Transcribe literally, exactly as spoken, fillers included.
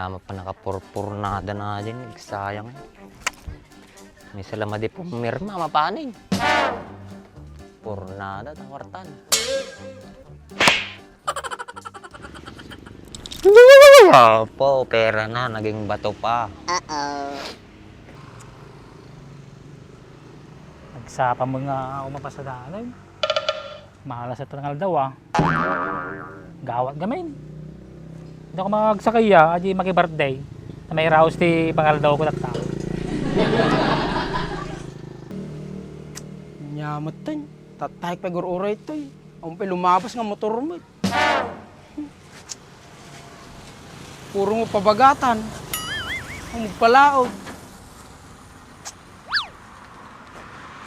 Mapan nakapurpurnada na din, sayang. May salama di pumirma, mapanin. Purnada, tawartan. Apo, pera na, naging bato pa. Uh-oh. Nagsapa mo nga umapasadanan. Malas at pangaldaw, ah. Gawat gamin. Hindi ako magsakaya, adi maki-birthday. Na may raos ti pangaldaw ko tatta. Nyamat tayo. Tattahik pa gur-uray ito eh. Ang pa'y lumabas nga motor mo eh. Puro mo pabagatan. Ang palaog.